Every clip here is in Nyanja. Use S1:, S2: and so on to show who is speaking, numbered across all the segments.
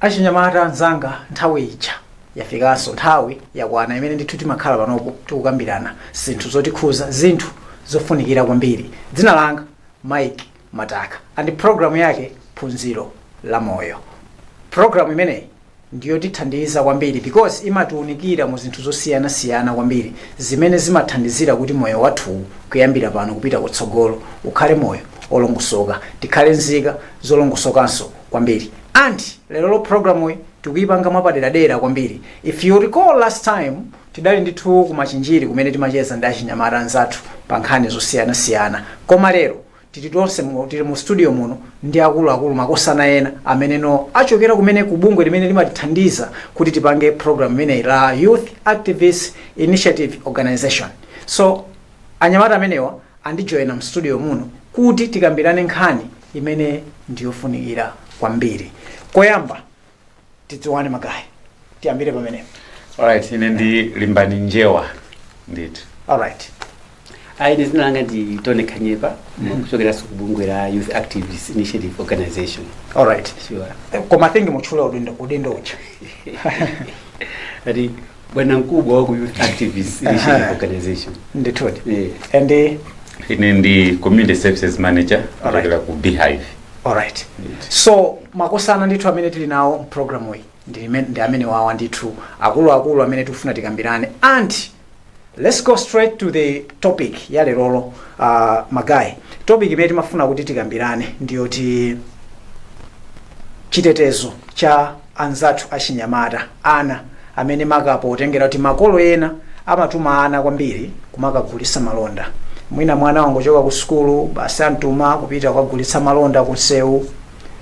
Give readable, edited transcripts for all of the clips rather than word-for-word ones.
S1: Achinyamata anzanga, nthawi ija yafikanso, nthawi yakwana imene ndithu timakhala panopo tikukambirana zinthu zotikhuza, zinthu zofunikira kwambiri. Dzina langa Mike Mataka and programu yake Phunziro la Moyo. Programu imeneyi ndiyotithandiza kwambiri because imatiunikira mu zinthu zosiyanasiyana kwambiri zimene zimathandizira kuti moyo wathu kuyambira pano kupita kutsogolo ukhale moyo olongosoka, tikhale nzika zolongosokanso kwambiri. And lero programu iyi tikuyipanga mwapaderadera kwambiri. If you recall, last time tidali ndithu kumachinjiri kumene timacheza ndi achinyamata anzathu pa nkhani zosiyanasiyana, koma lero tili tonse tili mu studio muno ndi akuluakulu, makosana ena ameneno achokera kumene ku bungwe limene limatithandiza kuti tipange program imeneyi la Youth Activist Initiative Organization. So anyamata amenewa andijoyina mu studio muno kuti tikambirane nkhani imene ndiyofunikira kwambiri. Koyamba tidziwane ma guys, tiyambire pamenepo.
S2: Alright, ine ndi Limbani Njewa ndithu.
S1: Alright.
S3: Ayi, ine dzina langa ndi Tony Kanyepa, kuchokeranso ku bungwe la Youth Activist Initiative Organization.
S1: Alright.
S3: Sure.
S1: Koma thingi mutchule udindo uja.
S3: Ati bwana mkubwa wa ku Youth Activist Initiative Organization.
S1: Ndithudi.
S3: Yeah.
S1: And
S2: Ine ndi community services manager kuchokera ku Beehive.
S1: Alright, so makosana ndithu amene tili nawo mpulogalamu iyi ndi amene wawa ndithu, akuluakulu amene tikufuna tikambirane. And let's go straight to the topic ya lerolo. Ma guys, topic imene timafuna kuti tikambirane ndiyoti chitetezo cha anzathu achinyamata, ana amene makapo potengera kuti makolo ena amatuma ana kwambiri kumakagulitsa malonda. Mwina mwana wangochoka ku sukulu, basi antuma kupita kukagulitsa malonda kunsewu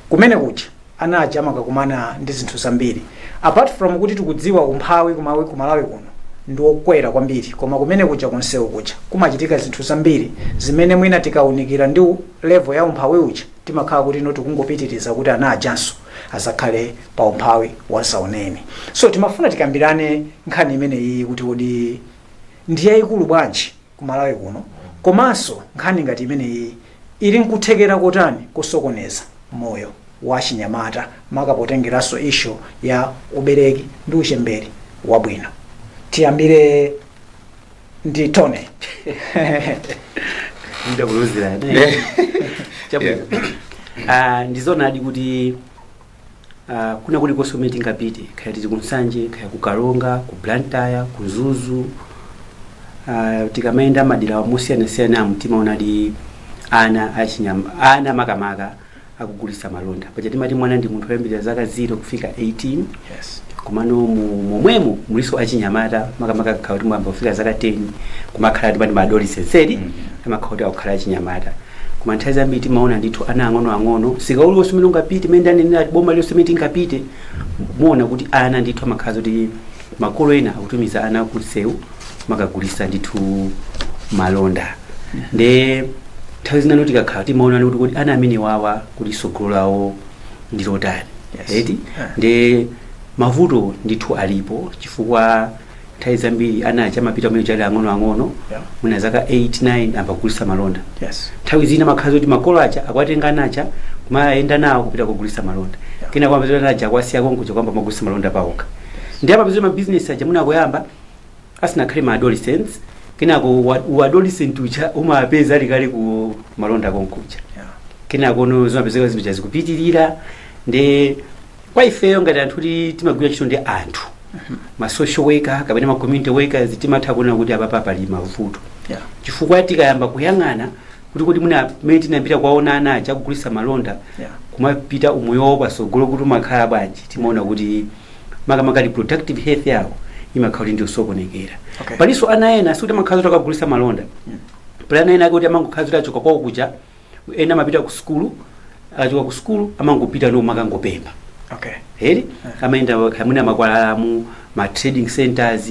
S1: kumene kuja. Ana aja amakakumana ndi zinthu zambiri, apart from kuti tikudziwa umphawi kumalawi kuno ndi wokwera kwambiri, koma kumene kuja kunsewu kuja kumachitika zinthu zambiri zimene mwina tikaunikira ndi level ya umphawi uja, timakhala kuti no, tikungopitiriza kuti ana ajanso azakhale pa umphawi wazaoneni. So timafuna tikambirane nkhani imeneyi kuti kodi ndi yayikulu bwanji kumalawi kuno, komanso nkhani ngati imeneyi ili nkuthekera kotani kusokoneza moyo wa chinyamata, makapotengeranso issue ya ubereki ndi uchembere wabwino. Tiyambire ndi Tony.
S3: Ndakuluzira. Chabwino. Ah, ndizonadi kuti kuna kulikonse kumene tingapite, kaya tili ku Nsanje, kaya ku Karonga, ku Blantyre, ku Mzuzu, tikamayenda madera mosiyanasiyana amu, timaonadi ana ana makamaka akugulitsa malonda. Paja timati mwana ndi munthu woyambirira zaka 0 kufika 18. Komano momwemo muliso achinyamata, makamaka kakhala kuti mwamba kufika zaka 10, kumakhala timati ma adolescents edi, amakhala kuti akukhala achinyamata. Koma nthawi zambiri timaona ndithu ana ang'onoang'ono. Sika uliwonse umene ungapite, imene ndanenera, boma lilonse imene tingapite, muona kuti ana ndithu amakhala kuti makolo ena akutumiza ana kunsewu makagulisa ndithu malonda. Nde nthawi zinano tikakhala timaona kuti ana amene wawa kuti tsogolo lawo ndi lotani? Eti? Nde mavuto ndithu alipo, chifukwa nthawi zambiri ana aja amapita kumene chali ang'onoang'ono, mwina zaka 8 9, ambagulisa malonda. Nthawi zina makhazi kuti makolo aja akwatenga ana aja kumayenda nawo kupita kugulisa malonda. Kena kwamba ana aja akwasiya konkuja kwamba magulisa malonda paokha. Ndi apa pazoti mabizinesi aja mwina akuyamba asinakhale ma adolescents, kenako u adolescent uja umapeza ali kale ku malonda konkuja. Kenako no zimapezeka zinthu zikupitirira. Ndi kwa ifeyo ngati anthu kuti timagwira ntchito ndi anthu, ma social worker kapena ma community workers, timatha kuona kuti apapa pali mavuto, chifukwa tikayamba kuyang'ana kuti mwina mmene tinapita kwaona ana aja akugulisa malonda, kumapita umoyo wawo pasogolo kuti umakhala bwanji, timaona kuti makamaka reproductive health yawo imakhala kuti ndiyosokonekera. Palinso ana ena sikuti amakhala kuti akagulisa malonda. Pali ana ena akuti amangokhala kuti achoka kwawo kuja, ena amapita ku sukulu, akachoka ku sukulu amangopita no makangopempha. Eri, amayenda kamwina makwalalamu, ma trading centers,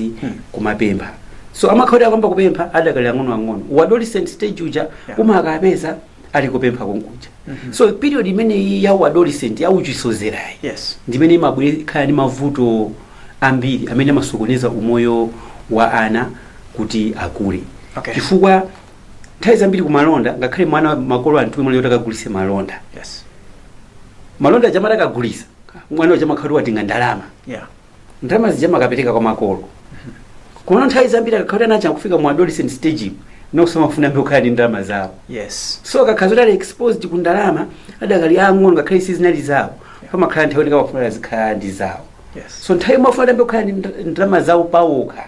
S3: kumapempha. So amakhala kuti akamba kupempha adakali ang'ono ang'ono. U adolescent stage uja umakapeza ali kupempha konkuja. So period imeneyi ya u adolescent, ya uchisozerayi, ndimene imabwekhala ndi mavuto ambiri amene amasokoneza umoyo wa ana kuti akule, chifukwa nthawi zambiri kumalonda, ngakhale mwana makolo anthu imwe yoti akagulise malonda, malonda aja amati akagulisa Mwana uja amakhala kuti watenga ndalama. Ndalama zija amakapereka kwa makolo. Komano nthawi zambiri akakhala kuti anacha kufika mu adolescent stage, nonso amafuna mbe kukhala ndi ndalama zawo. So akakhala kuti ali exposed ku ndalama adakali ang'ono, ngakhale sizinali zawo, pamakhala nthawi yoti amafuna azikhala ndi zawo. So nthawi imwe afuna atambe kukhala ndi ndalama zawo pawokha,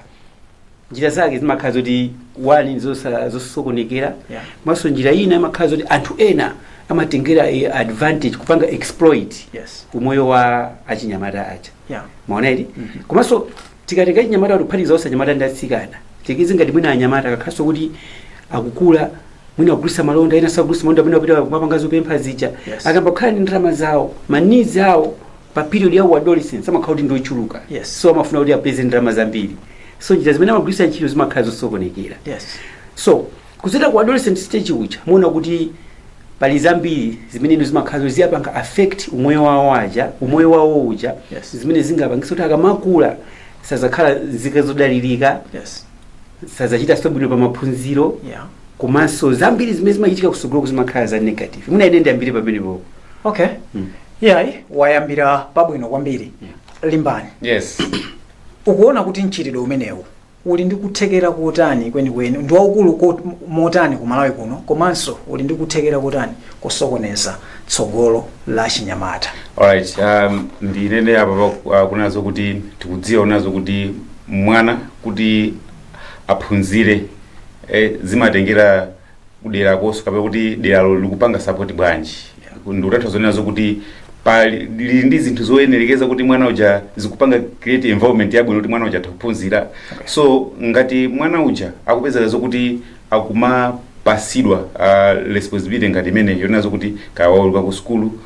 S3: njira zake zimakhala zoti one, zosokonekera. Komanso njira ina imakhala zoti anthu ena amatengera advantage kupanga exploit umoyo wa achinyamata aja. Maona iti? Komanso tikatenga achinyamata kuti kuphatikiza onse anyamata ndi atsikana, tikizi ngati mwina anyamata akakhalanso kuti akukula, mwina akugulitsa malonda, ena sakugulitsa malonda, mwina kupita kumapanga zopempha zija, akamba kukhala ndi ndalama zawo, ma needs awo pa period yawo adolescence amakhala kuti ndiochuluka. So amafuna kuti apeze ndalama zambiri, so njira zimene amagwiritsa ntchito zimakhala zosokonekera. So kuzita ku adolescent stage uja, muona kuti pali zambiri zimene ino zimakhala ziyapanga affect umoyo wawo aja, umoyo wawo uja, zimene zingapangitse kuti akamakula sazakhala nzika zodalirika, sazachita bwino pa maphunziro, komanso zambiri zimene zimachitika kusogoloko zimakhala za negative. Mwina ine ndiyambire pamenepo.
S1: Okay. Yayi, wayambira pabwino kwambiri. Limbani.
S2: Yes.
S1: Ukuona kuti mchitidwe umenewu uli ndi kuthekera kotani kwenikweni, ndi waukulu motani ku Malawi kuno, komanso uli ndi kuthekera kotani kusokoneza tsogolo la chinyamata?
S2: Alright, ndinene apa kunazo kuti tikudziwa kunazo kuti mwana kuti aphunzire, zimatengera kudera koso kapena kuti deralo likupanga support bwanji. Ndikutanthauza nazo kuti pali lili ndi zinthu zoyenerekeza kuti mwana uja zikupanga create environment yabwino kuti mwana uja atha kuphunzira. So ngati mwana uja akupezeka zokuti akumapasidwa responsibility ngati imene yonazo kuti kawauluka ku sukulu,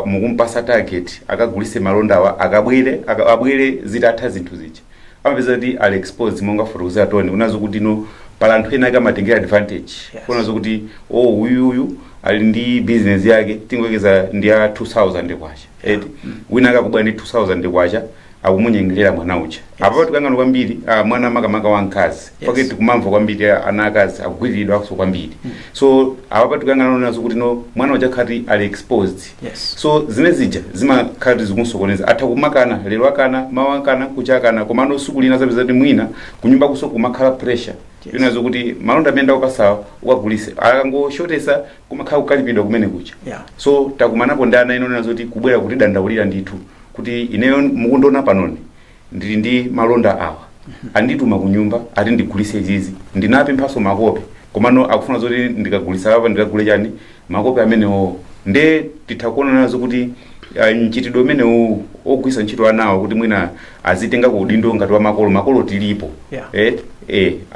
S2: mukumpasa target akagulise malondawa, akabwere abwere zitatha zinthu zija, amapeza kuti ali exposed. Monga fotokozera Tony unazo kuti no, pala anthu ena ake amatengera advantage. Kunazo kuti, oh, uyuyu ali ndi business yake, tingoyekeza ndi ya 2000 kwacha eti, wina akakubwera ndi 2000 kwacha, akumunyengerera mwana uja. Apo tikangano kwambiri mwana makamaka wamkazi, pake tikumamva kwambiri ana akazi akugwiriridwanso kwambiri. So apa tikangano nazo kuti no, mwana uja khati ali exposed. So zimene zija zimakhala kuti zikunsokoneza, atha kumakana lero, akana mawa, akana kucha, akana, komano siku lina zapeza kuti mwina kunyumba kuso kumakhala pressure yonazo kuti malonda amene ndakupasawa ukagulise, akangoshotesa kumakhala kukalipidwa kumene kucha. So takumanapo ndi ana ena nazo kuti kubwera kuti dandaulira ndithu kuti ineyo mukundiona panoni ndili ndi malonda awa, andituma ku nyumba ati ndigulise izizi, ndinapemphaso makope, komano akufuna zoti ndikagulisa apa ndikagule chani makope amenewo. Nde titha kuona nazo kuti mchitidwe umenewu ogwisa ntchito anawo kuti mwina azitenga ku udindo ngati wa makolo, makolo tilipo.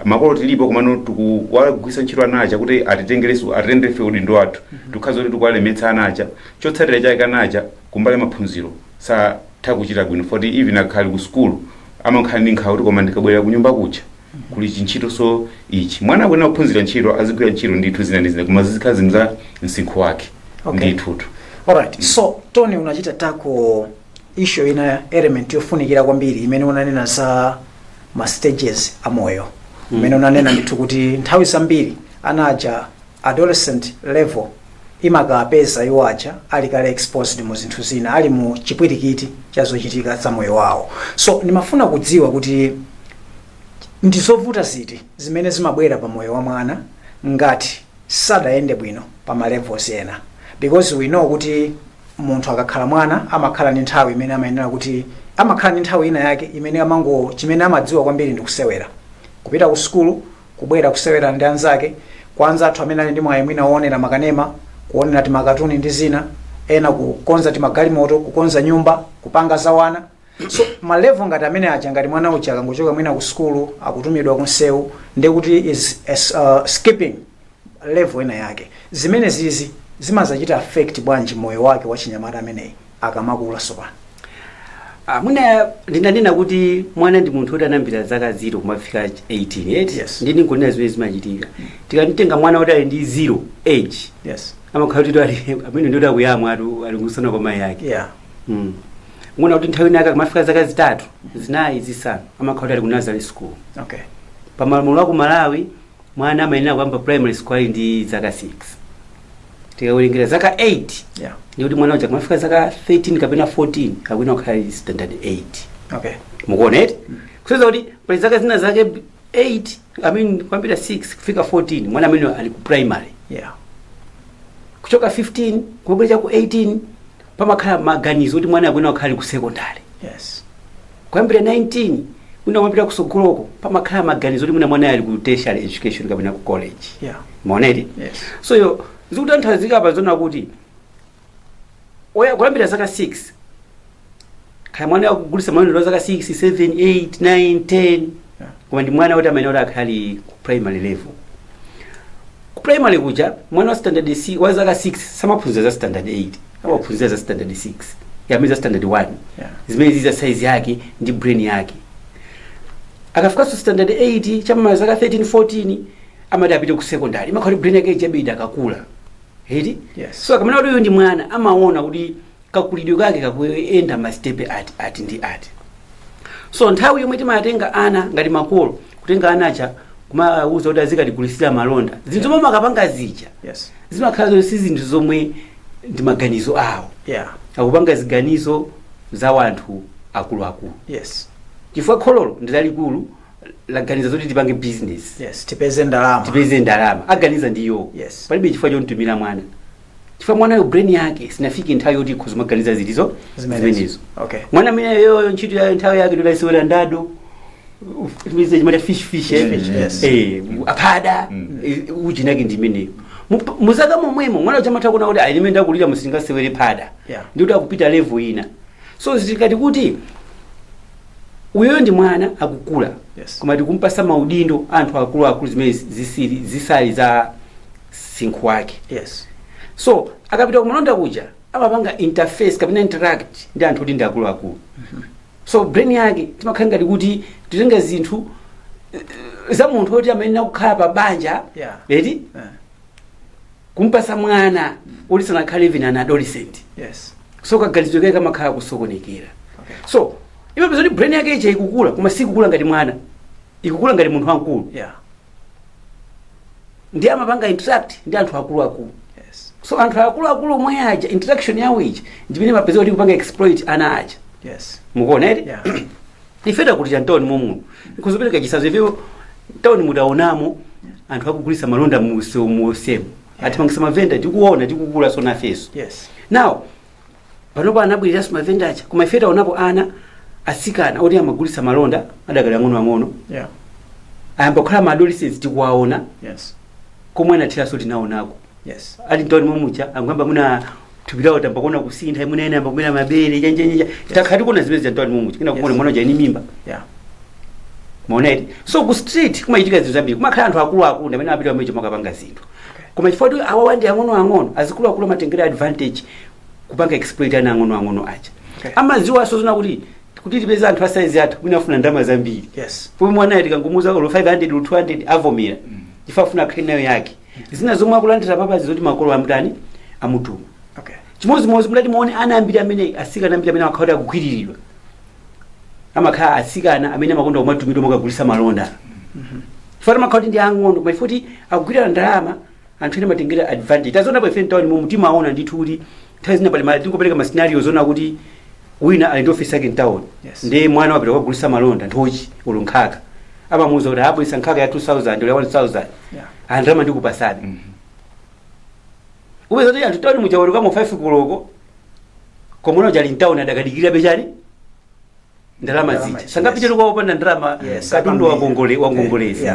S2: Makolo tilipo, komano tikuwagwisa ntchito anacha kuti atitengereso, atitengerefe udindo wathu, tikhaza kuti tikuwalemetsa anacha. Chotsatira chake anacha kumbali ya maphunziro satha kuchita bwino, foti even akhali ku sukulu amakhala ndi nkhawa kuti koma ndikabwerera ku nyumba kucha kuli chintchito. So ichi mwana akuyenera kuphunzira ntchito, azigwira ntchito ndithu, zina ndi zina, koma zizikhala zinthu za msinkhu wake. Ndithutu.
S1: Alright, so Tony, unachita tackle issue ina, element yofunikira kwambiri imene unanena za ma stages amoyo, imene unanena ndithu kuti nthawi zambiri anaja adolescent level imakapeza iwo aja ali kale exposed mu zinthu zina, ali mu chipwirikiti cha zochitika za moyo wawo. So ndimafuna kudziwa kuti ndi zovuta ziti zimene zimabwera pa moyo wa mwana ngati sadayende bwino pa ma levels ena, because we know kuti munthu akakhala mwana amakhala ndi nthawi imene amayenera kuti amakhala ndi nthawi ina yake imene amango chimene amadziwa kwambiri ndi kusewera, kupita ku sukulu, kubwera, kusewera ndi anzake, kwa anzathu amene ali ndi mwayi mwina woonera makanema, kuonera timakatuni ndi zina, ena kukonza timagalimoto, kukonza nyumba, kupanga zawana. So ma level ngati amene aja, ngati mwana uja akangochoka mwina ku sukulu akutumidwa ku nsewu, ndekuti is skipping level ina yake. Zimene zizi zimazachita affect bwanji moyo wake wa chinyamata ameneyi akamakula sopano?
S3: Mwina ndinanena kuti mwana ndi munthu woti anambira zaka 0 kumafika 18, eti?
S1: Yes.
S3: Ndi ningonena zimene zimachitika tikamtenga mwana woti ali ndi 0 age, amakhala kuti ali amene ndioti akuyamwa atu, ali kusana kwa mayi ake. Muona kuti nthawi inake akamafika zaka 3, 4, 5, amakhala kuti ali ku nursery school. Pamalamulo aku Malawi, mwana amayenera kuyamba primary school ali ndi zaka 6. Tikawerengera zaka 8, ndikuti mwana uja kumafika zaka 13 kapena 14 akuyenera kukhala ali standard 8. Mukuona eti? Kusonyeza kuti pali zaka zina zake 8, I mean, kuyambira 6 kufika 14 mwana amene ali ku primary. Kuchoka 15 kumabwera ku 18 pamakhala maganizo kuti mwana akuyenera kukhala ali ku secondary. Kuyambira 19 mwina kumapita kusogoloko pamakhala maganizo kuti mwina mwana ali ku tertiary education kapena ku college. Muona eti?
S1: Yes.
S3: So yo zikutanthauzika apa zona kuti oya kuyambira zaka 6, kaya mwana akugulisa mwana wa zaka 6, 7, 8, 9, 10, koma ndi mwana kuti amene kuti akhali ku primary level. Ku primary kuja mwana wa standard 6, wa zaka 6, samaphunzira za standard 8, amaphunzira za standard 6 yamene za standard 1, zimene ziza size yake ndi brain yake. Akafikanso standard 8 cham'ma zaka 13, 14, amati apite ku secondary, imakhala kuti brain yake ichabida akakula eti?
S1: Yes.
S3: So akamena kuti uyu ndi mwana, amaona kuti kakulidwe kake kakuyenda ma step ati ati ndi ati. So nthawi yomwe timatenga ana ngati makolo, kutenga ana aja kumawuza kuti azikatigulisira malonda, zinthu zomwe amakapanga zija zimakhala zonse si zinthu zomwe ndi maganizo awo. Akupanga ziganizo za wanthu akuluakulu, chifukwa khololo ndi lalikulu, laganiza zoti tipange business,
S1: Yes, tipeze ndalama.
S3: Tipeze ndalama, aganiza ndiyo. Palibe chifukwa chontumira mwana, chifukwa mwanayo brain yake sinafike nthawi yoti ikhoza maganiza zilizo zimenezo. Mwana amene yoyo ntchito yayo, nthawi yake ndodasewera ndado, chimata fish fish, eh?
S1: Fish, yes.
S3: Eh, aphada. Uji nake ndi imeneyo. Muzaka momwemo mwana uja amatha kuona kuti ayi, ine ndakulira musingasewere phada, ndikuti akupita level ina. So zikati kuti uyoyo ndi mwana akukula, koma tikumpasa maudindo anthu akuluakulu zimene zisili zisali za sinkhu wake. So akapita kumalonda kuja amapanga interface kapena interact ndi anthu kuti ndi akuluakulu. So brain yake timakhala ngati kuti titenga zinthu za munthu oti amayenera kukhala pa banja, eti, kumpasa mwana oti sanakhale even an adolescent. So kaganizidwe kake kamakhala kusokonekera. So imapeza kuti brain yake ija ikukula, koma sikukula ngati mwana, ikukula ngati munthu wamkulu. Ndi amapanga interact ndi anthu akuluakulu. So anthu akuluakulu omwe aja, interaction yawo ija ndimene mapeza kuti kupanga exploit ana aja. Mukuona eti?
S1: Yeah.
S3: Ife takuti mtawuni momuno, nkuzopereka chitsanzo, ife tawuni mutaonamo anthu akugulisa malonda musemu, atipangisa mavenda, tikuona tikukula, so nafeso now panopo anabweriranso mavenda aja, koma ife taonapo ana asikana oti amagulisa malonda adakali ang'onoang'ono, ayamba kukhala ma adolescents, tikuwaona. Komwe anathiranso tinaonako, ali mtawuni momuja, anguyamba muna thupi lawo tamba kuona kusintha, imene ena amba kumera mabere, chanjenjenja, takhala tikuona zimene za mtawuni momuja, kina kumona mwana uja ni mimba. Maona eti? So ku street kumachitika zinthu zambiri, kumakhala anthu akuluakulu amene amapita pamene makapanga zinthu, koma chifukwa kuti awawa ndi ang'onoang'ono, azikuluakulu amatengera advantage kupanga exploit ana ang'onoang'ono aja. Amadziwanso zona kuti tipeze anthu a size athu, mwina afuna ndalama zambiri. Pomwe mwanayo tikangumuza olo 500 olo 200 avomera, chifukwa afuna akhale nayo yake. Zina zomwe akulandira papazi zoti makolo amutani, amutuma. Chimodzimodzi mudati muone ana ambiri amene, asikana ambiri amene amakhala kuti akugwiriridwa, amakhala asikana amene amakonda kumatumidwa makagulisa malonda, chifukwa amakhala kuti ndi ang'ono, koma chifukwa kuti akugwirira ndalama, anthu ena amatengera advantage. Tazionapo ife mtawuni mumu, timaona ndithu kuti nthawi zina pali tingopereka ma scenario zona kuti wina ali ndi ofisi yake mtawuni, ndi mwana wapita kukagulisa malonda, nthochi olo nkhaka, amamuwuza kuti abwesa nkhaka ya 2000 olo ya 1000, andalama ndikupasani. Upeza kuti anthu tawuni muchaweruka mu 5 koloko, komwe uja ali mtawuni adakadikira bechani ndalama
S1: Ndalama
S3: zija,
S1: zija,
S3: sangapite
S1: yes.
S3: luka wopanda ndalama, katundu wangongole wangongolezi.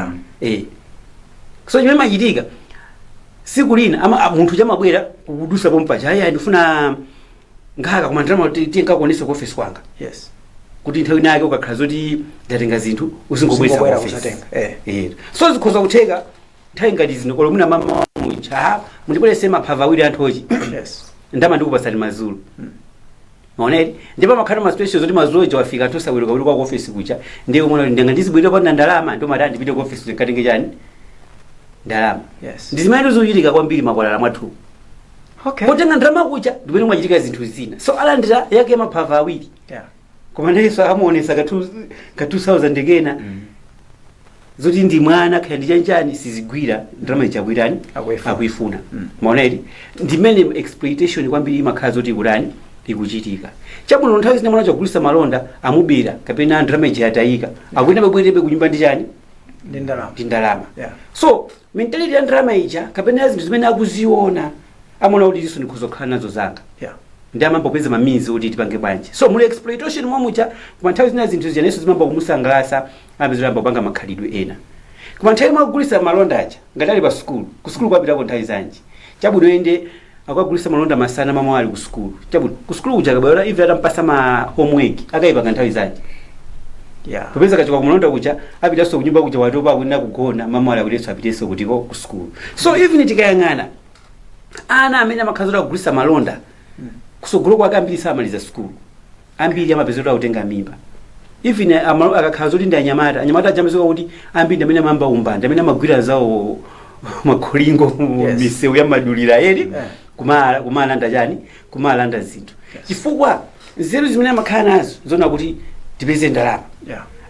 S3: So chimene machitika siku lina ama munthu chamabwera kukudusa pompacha, aya, ndifuna nkhaka, koma ndalama tinkakuonesa ku office kwanga, kuti nthawi inake ukakhala zoti ndatenga zinthu uzingobweza ku
S1: Uzingobwera
S3: office.
S1: kuzatenga,
S3: So zikhoza kutheka nthawi ngati zino, kolo mwina mama mucha, "Ah, mundibwerese maphava awiri anthochi, ndama ndikupasani mazulu." Maoneri ndipo makhala ma specials zoti mazulu eja wafika tosawira kuti kwa office kucha, ndiye umona kuti ndanga ndizibwera pa ndalama, ndo mati ndipite ku office ndikatenge chani, ndalama. Ndi zimene zikuchitika kwambiri makwalala mwathu. Potenga ndalama kucha ndimene mwachitika zinthu zina. So alandira yake maphava awiri, koma nayenso amuonesa ka 2000 kena. Zoti ndi mwana kaya ndi chanchani, sizigwira, ndalama ija akuitani?
S1: Akuifuna.
S3: Akuifuna. Maona eti? Ndimene exploitation kwambiri imakhala zoti ikutani, ikuchitika. Chabwino, nthawi zina mwana chagulisa malonda amubira kapena ndalama ija yatayika, akuyenda babwerebe kunyumba ndi chani?
S1: Ndi ndalama.
S3: Ndi ndalama. So mentality ya ndalama ija kapena ya zinthu zimene akuziona, amaona kuti izinso ndikuzokhala nazo zanga. Ndi amambopeza ma means kuti tipange bwanji. So muli exploitation mwamucha, koma nthawi zina zinthu zijanenso zimamba kumusangalatsa, amapezera kupanga makhalidwe ena. Koma nthawi imwe akugulisa malonda aja, ngati ali pa sukulu, ku sukulu kwapitako nthawi zanji? Chabwino, ende akagulisa malonda masana, mama ali ku sukulu. Chabwino, ku sukulu kuja akabwera, ive atampasa ma homework, akayipanga nthawi zanji? Popeza kachoka kumalonda kuja, apitanso kunyumba kuja, watopa, akunena kugona, mama ali akutenso apitenso kutiko? Ku sukulu. So even tikayang'ana ana amene amakhala kugulisa malonda, kusogolo kwake ambiri samaliza sukulu, ambiri amapezeka akutenga mimba. Even akakhala zoti ndi anyamata, anyamata ajamazika kuti ambiri ndi amene amamba umbanda, amene amagwira zawo makholingo misewu ya madulira eri, kumalanda chani, kumalanda zinthu, chifukwa nzeru zimene amakhala nazo zona kuti tipeze ndalama.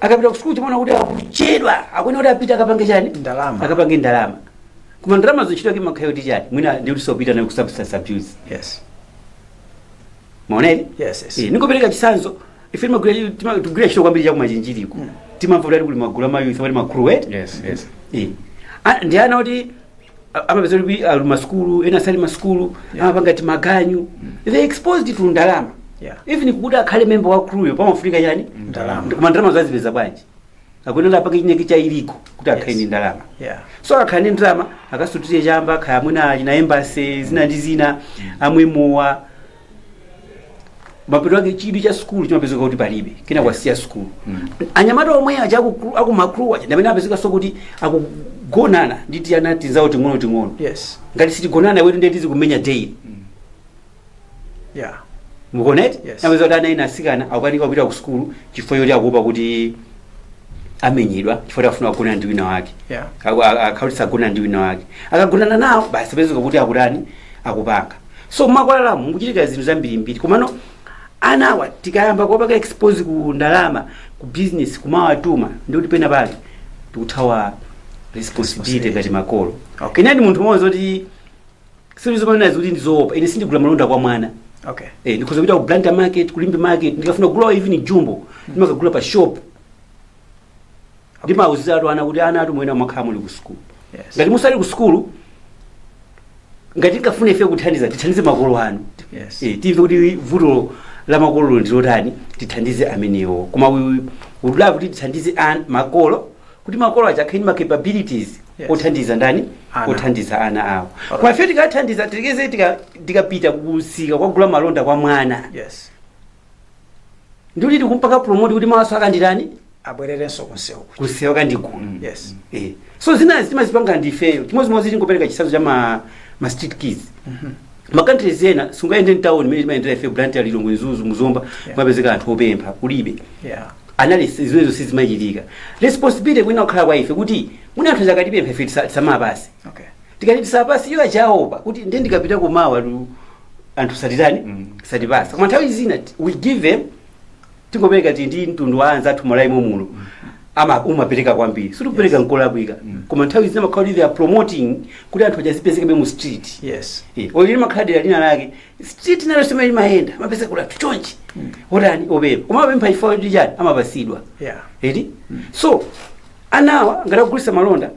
S3: Akapita ku sukulu, timaona kuti akuchedwa, akuona kuti apita akapange chani?
S1: Ndalama.
S3: Akapange ndalama. Koma ndalama zochitwa kimakhala kuti chani? Mwina ndikuti sopita nayo ku substance abuse. Maoneri?
S1: Yes.
S3: Eh, ningopereka chitsanzo, ife timagwira ntchito kwambiri chakumachinjiriko. Timamva kuti kuli magulu ama youth, amati ma crew.
S2: Yes.
S3: Eh. Ah, ndi ana kuti amapeza kuti ali masukulu, ena sali masukulu, amapanga timaganyu, they exposed to ndalama. Even kuti akhale member wa crew yo, pamafunika chani?
S1: Ndalama.
S3: Koma ndalama zazipeza bwanji? Akuyenera apange chineke cha iliko kuti akhale ndi ndalama. So akhala ndi ndalama, akasutire chamba, khaya mwina achina embassy, zina ndi zina, amwe mowa. Mapeto ake chidwi cha sukulu chimapezeka kuti palibe, kena kwasiya sukulu. Anyamata omwe aja akuma crew aja ndamene apezeka so kuti akugonana ndi tiyana tinzawo ting'ono ting'ono. Ngati sitigonana wetu, ndiye tizikumenya daily. Mukuoneti?
S1: Yes.
S3: Amapeza kuti ana ena asikana akukanika kupita ku sukulu chifukwa choti akuopa kuti amenyedwa, chifukwa choti afuna kugonana ndi wina wake. Akhautisa agona ndi wina wake, akagonana nawo basi apezeka kuti akutani? Akupanga. So makwalalamu mukuchitika zinthu zambirimbiri. Komano anawa tikayamba kuwapanga expose ku ndalama, ku business, kumawatuma, ndikuti pena pake tikuthawa responsibility ngati makolo. Ine ndi munthu mmodzi oti sindizomanena kuti ndizoopa, ine sindigula malonda kwa mwana. Eh, ndikhoza kupita ku Blantyre market, ku Limbe market, ndikafuna kugula even jumbo, ndimakagula pa shop. Ndimawuza atu ana kuti ana atu mwena mwakhala muli ku school. Ngati musali ku sukulu, ngati tikafuna ife kuthandiza, tithandize makolo anu. Eh, timve kuti vuto la makolo ndi lotani, tithandize amenewo. Koma we would love kuti tithandize makolo, kuti makolo aja akhale ndi ma capabilities othandiza ndani?
S1: Ana.
S3: Othandiza ana awo.
S1: Alright.
S3: Koma ife tikathandiza, tilekeze tikapita kusika kwagula malonda kwa mwana, ndikuti tikumpaka promote kuti mawaso akanditani?
S1: Abwererenso kunsewu.
S3: Kunsewu akandigula. Eh. So zinazi timazipanga ndifeyo. Chimodzimodzi tingopereka chitsanzo cha ma street kids. Ma countries ena sungayende mtown imene timayendera ife, Blantyre, Lilongwe, Mzuzu, Mzomba, kumapezeka anthu opempha, kulibe. Anali zimenezo sizimachitika. Responsibility kwina kukhala kwa ife kuti muna anthu akatipempha ife tisamapase. Tikati tisapase, iwo achaopa kuti ndiye ndikapita kumawa anthu satitani? Satipasa. Koma nthawi zina we give them. Tingopereka ti ndi mtundu wa anzathu malaimo muno ama umapereka kwambiri, sitikupereka nkolakwika, koma nthawi zina makhala kuti they are promoting kuti anthu achazipezekebe mu street. Eh, oyo lili makhala dera lina lake, street nalo simene limayenda, amapeza kuti anthu chonchi otani? Opempha. Koma amapempha chifukwa kuti chani? Amapasidwa. Eti? So anawa ngati akugulitsa malonda,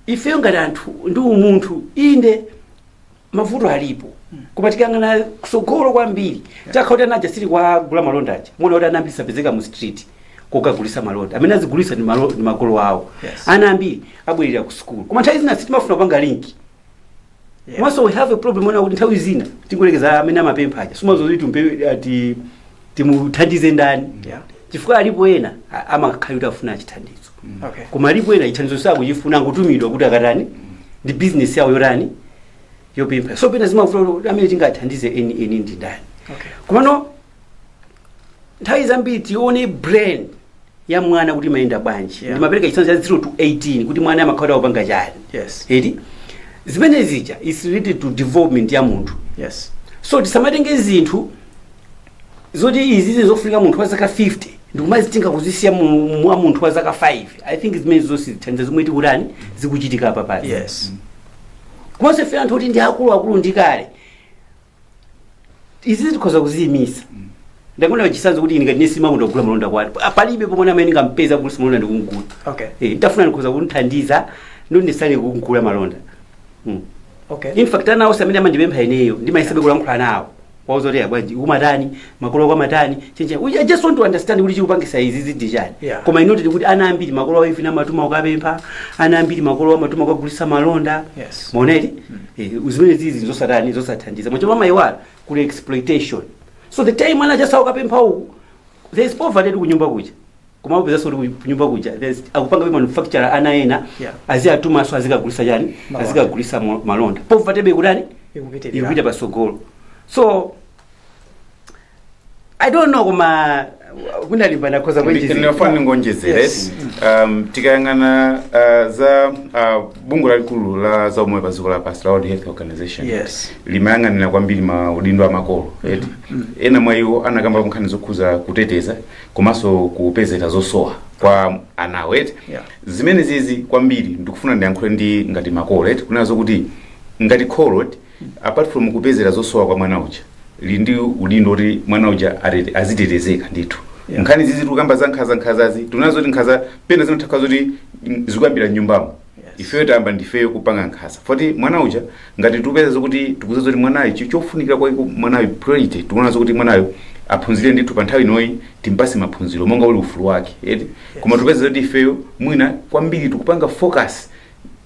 S3: ifeyo ngati anthu ndi umunthu, inde mavuto alipo, koma tikang'ana kusogolo kwambiri, takha kuti anaja sili kwagula malonda aja, muona kuti ana ambiri sapezeka mu street kokagulisa malonda. Amene azigulisa ndi makolo awo. Ana ambiri abwerera ku sukulu, koma nthawi zina sitimafuna kupanga link. Komanso we have a problem ona kuti nthawi zina tingolekeza amene amapempha aja, sumazoti tumpe ati timuthandize ndani, chifukwa alipo ena amakhala kuti afuna chithandizo, koma alipo ena chithandizo sakuchifuna, angotumidwa kuti akatani, ndi business yawo yotani? Yopempha. So pena zimavuta kuti amene tingathandize eni eni ndi ndani. Komano nthawi zambiri tione brain ya mwana kuti imayenda bwanji. Ndimapereka chitsanzo cha 0 to 18 kuti mwana amakhala akupanga chani. Eti? Zimene zija is related to development ya munthu. So tisamatenge zinthu zoti izi zofunika munthu wa zaka 50, Ndikumazitenga kuzisiya mwa munthu wa zaka 5. I think zimene zonse zithandiza zomwe tikutani, zikuchitika apa pasi. Komanso ife anthu kuti ndi akuluakulu ndikale, izi tikhoza kuziyimisa. Ndakuona chisanzo kuti ine ngati nesimakonda kugula malonda kwati, palibe pomwe amene ndingampeza kugulisa malonda ndikumgula. Nditafuna ndikhoza kunthandiza ndo ndisale kugula malonda. In fact, ana onse amene amandipempha ineyo ndimayesabe kulankhula nawo, wauza kuti, "Bwanji, umatani? Makolo ako amatani?" Chenche, I just want to understand kuti chikupangisa izi zidi chani. Koma inoti kuti ana ambiri makolo awo ifina amatuma kukapempha, ana ambiri makolo amatuma kukagulisa malonda. Maoneti zimene zizi zosatani, zosathandiza mwacho amayiwala kuli exploitation. So the time ana chasawa kapempha uku, there is poverty kunyumba kuja, koma upeza kuti kunyumba kuja there's akupanga manufacturer ana ena aziyatumaso azikagulisa chani?
S1: Malonda.
S3: Azikagulisa malonda. Poverty be kutani?
S1: Ikupitirira.
S3: Ikupita pasogolo. So I don't know, koma kunalimbana khoza kwenjezi.
S2: Ndinofana ningonjezere. Tikayang'ana za bungwe lalikulu la zaumoyo pa dziko lapansi la World Health Organization, limayang'anira kwambiri maudindo a makolo eti. Ena mwa iwo anakamba nkhani zokhuza kuteteza komanso kupezera zosowa kwa anawo eti. Zimene zizi kwambiri ndikufuna ndiyankhule ndi ngati makolo eti, kunazo kuti ngati kholo eti, apart from kupezera zosowa kwa mwana uja, li ndi udindo kuti mwana uja azitetezeka ndithu. Nkhani zizi tikukamba za nkhaza, nkhazazi tinazo kuti nkhaza pena zimathakha zoti zikuyambira mnyumbamo. Ifeyo tayamba ndifeyo kupanga nkhaza foti mwana uja ngati tikupeza zokuti tikuza zoti mwanayo chofunikira kwa mwanayo, priority, tikuona zokuti mwanayo aphunzire ndithu pa nthawi inoyi, timpase maphunziro monga uli ufulu wake eti. Koma tipeza zoti ifeyo mwina kwambiri tikupanga focus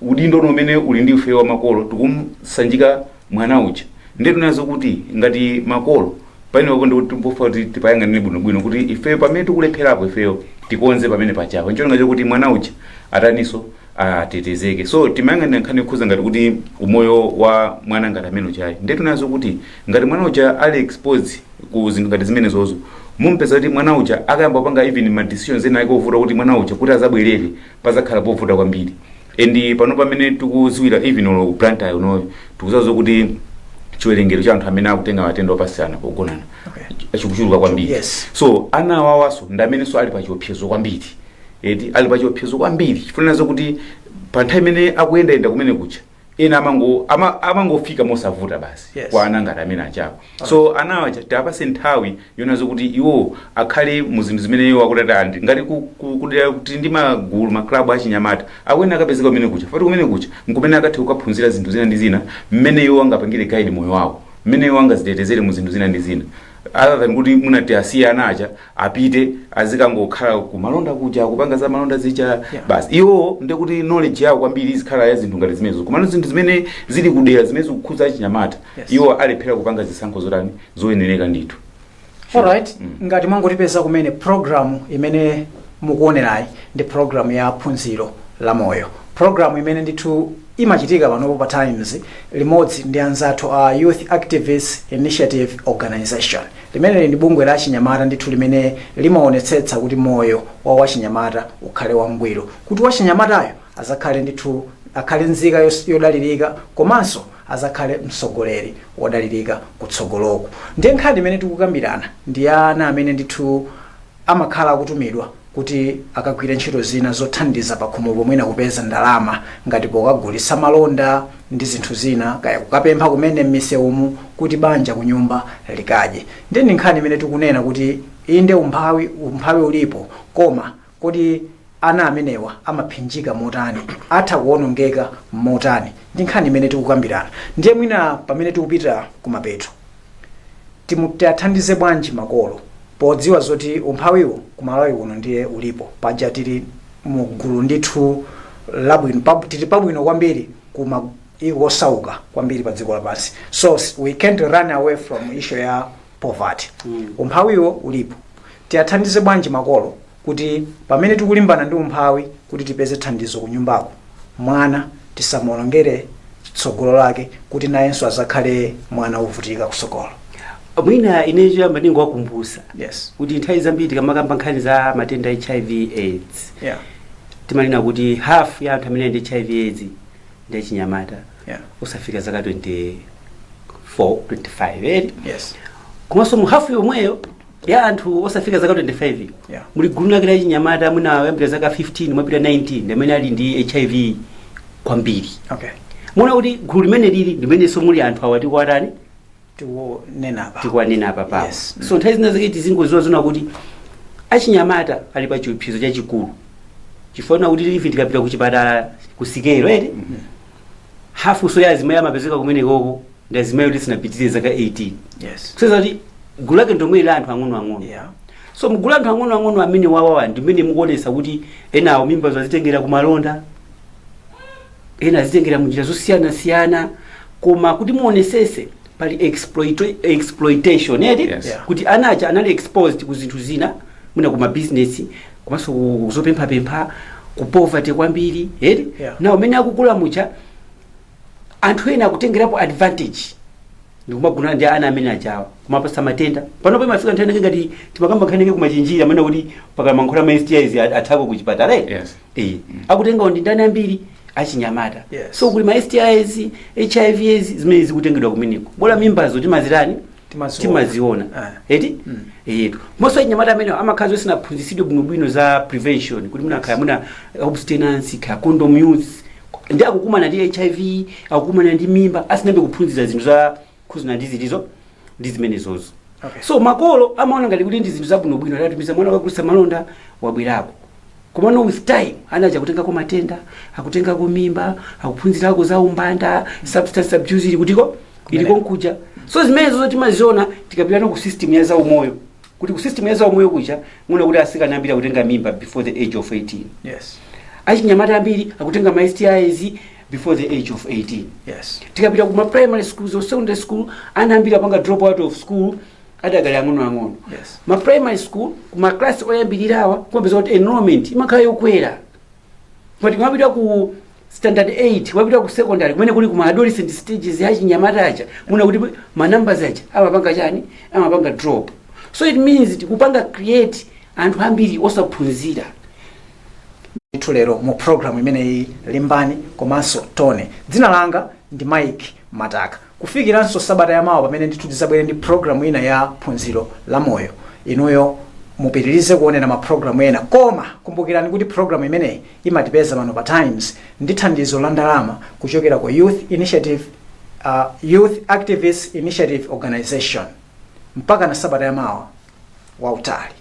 S2: udindo umene uli ndi ifeyo wa makolo, tikumsanjika mwana uja. Ndiye tunazo kuti ngati makolo pamenepo ndikuti timbofa kuti tipayang'anire bwinobwino kuti ifeyo pamene tikulepherapo ifeyo tikonze pamene pachapo, ncholinga chokuti mwana uja ataniso, atetezeke. So timayang'anira nkhani yokhuza ngati kuti umoyo wa mwana ngati amene uchayi. Ndiye tunazo kuti ngati mwana uja ali exposed ku zinthu ngati zimenezozo, mumpeza kuti mwana uja akayamba kupanga even ma decisions ena ake ovuta, kuti mwana uja kuti azabwerere pazakhala povuta kwambiri. And pano pamene tikuziwira, even olo Blantyre unoyo, tikuziwa kuti chiwerengero cha anthu amene akutenga matenda opasiyana pogonana chikuchuluka kwambiri. So ana awawaso ndi amenenso ali pa chiopsezo kwambiri eti, ali pa chiopsezo kwambiri chifukwa kuti pa nthawi imene akuyendayenda kumene kucha, ena amangofika mosavuta basi kwa ana ngati amene achapo. So ana aja tiapase nthawi yonazo kuti iwo akhale mu zinthu zimene iwo akutati andi ngati kudera kuti ndi magulu, maklabu achinyamata akuyena akapezeka kumene kucha, fati kumene kucha nkumene akathe kukaphunzira zinthu zina ndi zina, mmene iwo angapangire guide moyo wawo, mmene iwo angazitetezere mu zinthu zina ndi zina, other than kuti munati asiye ana aja apite azikangokhala kumalonda kuja, kupanga za malonda zija. Basi, iwo ndekuti knowledge yawo kwambiri izikhala ya zinthu ngati zimenezo, komano zinthu zimene zili kudera zimene zikukhudza achinyamata, iwo alephera kupanga zisankho zotani, zoyenereka ndithu.
S1: Alright, ngati mwangotipeza kumene, programu imene mukuonerayi ndi programu ya Phunziro la Moyo, programu imene ndithu imachitika panopo pa Times limodzi ndi anzathu a Youth Activists Initiative Organization, limene ndi bungwe la achinyamata ndithu limene limaonetsetsa kuti moyo wa wachinyamata ukhale wangwiro, kuti wachinyamatayo azakhale ndithu, akhale nzika yodalirika komanso azakhale mtsogoleri wodalirika kutsogoloku. Ndiye nkhani imene tikukambirana ndi ana amene ndithu amakhala akutumidwa kuti akagwire ntchito zina zothandiza pakhomo pomwena kupeza ndalama, ngati pokagulitsa malonda ndi zinthu zina, kaya kukapempha kumene m'misewumu kuti banja kunyumba likadye. Ndiye ndi nkhani imene tikunena kuti inde, umphawi ulipo, koma kodi ana amenewa amaphinjika motani, atha kuwonongeka motani? Ndi nkhani imene tikukambirana. Ndiye mwina pamene tikupita kumapeto, tiathandize bwanji makolo podziwa zoti umphawiwo kumalawi kuno ndiye ulipo? Paja tili mugulu ndithu labwino, tili pabwino kwambiri kuma iko osauka kwambiri pa dziko lapansi, so we can't run away from issue ya poverty. Umphawiwo ulipo, tiathandize bwanji makolo kuti pamene tikulimbana ndi umphawi kuti tipeze thandizo kunyumbako, mwana tisamuonongere tsogolo lake kuti nayenso azakhale mwana wovutika kusogolo?
S3: Mwina ine choyamba ndingowakumbutsa kuti nthawi zambiri tikamakamba nkhani za matenda HIV AIDS, timanena kuti half ya anthu amene ali ndi HIV AIDS ndi achinyamata osafika zaka 24, 25 eri.
S1: Yes.
S3: Komanso mu hafu yomweyo Ya anthu osafika zaka 25, muli gulu lake la chinyamata, mwina oyambira zaka 15 mwapita 19, amene ali ndi HIV kwambiri. Muona kuti gulu limene lili limenenso muli anthu awa tikuwatani?
S1: Tikunena apa.
S3: Tikuwanena apa pawo. So nthawi zina zake tizingoziwa zona kuti achinyamata ali pa chiopsezo chachikulu, chifukwa kuti ife tikapita kuchipatala kusikelo ere, hafu so ya azimayi amapezeka kumenekoko ndi azimayi kuti sinapitirire zaka 18, kuseza kuti gulu lake ndomwe la anthu ang'onoang'ono. So mgulu la anthu ang'onoang'ono amene wawawa ndimene mukuonesa kuti enawo mimba zazitengera kumalonda, ena azitengera munjira zosiyanasiyana, koma kuti muonesese pali exploitation eti, kuti ana aja anali exposed ku zinthu zina, mwina ku mabizinesi, komanso ku zopemphapempha, ku poverty kwambiri eti. Na umene akukula mucha, anthu ena akutengerapo advantage ndikumaguna ndi ana amene ajawa, kumapasa matenda. Panopo imafika nthawi inake ngati timakamba nkhani yake kumachinjira amene kuti paka mankhwala ma STIs athako kuchipatala eti. Eh, akutenga ndi ndani ambiri? Achinyamata. So kuli ma STIs, HIVs zimene zikutengedwa kumeneko, bola mimbazo timazirani?
S1: Timaziona.
S3: Timaziona. Eti. Eyetu, monso achinyamata amene amakhala zosinaphunzitsidwe bwinobwino za prevention, kuti muna khaya muna abstinence, khaya condom use, ndi akukumana ndi HIV, akukumana ndi mimba asinambe kuphunzira zinthu za khuzina ndi zilizo ndi zimenezozo. So makolo amaona ngati kuti ndi zinthu zabwinobwino, adatumiza mwana wakagulitsa malonda, wabwerako, komano with time anaja akutengako matenda, akutengako mimba, akuphunzirako za umbanda, substance abuse ili kutiko, ili konkuja. So zimenezo timaziona tikapitano ku system ya zaumoyo, kuti ku system ya zaumoyo kuja muna kuti asikana ambiri akutenga mimba before the age of 18, achinyamata ambiri akutenga ma STIs before the age of 18. Tikapita kuma primary schools or secondary school, ana ambiri apanga drop out of school adakali ang'onoang'ono. Ma primary school, kuma class oyambirirawa, kumapeza kuti enrollment imakhala yokwera, but kumapita ku standard 8, wapita ku secondary kumene kuli kuma adolescent stages ya chinyamata aja, muna kuti ma numbers aja amapanga chani? Amapanga drop. So it means tikupanga create anthu ambiri osaphunzira.
S1: Ndithu lero mu program imeneyi Limbani komanso Tone, dzina langa ndi Mike Mataka. Kufikiranso sabata yamawa pamene ndithu tizabwere ndi program ina ya Phunziro la Moyo, inuyo mupitirize kuonera ma program ena, koma kumbukirani kuti program imeneyi imatipeza pano pa Times ndi thandizo la ndalama kuchokera ku Youth Activist Initiative Organization. Mpaka na sabata yamawa, wautali.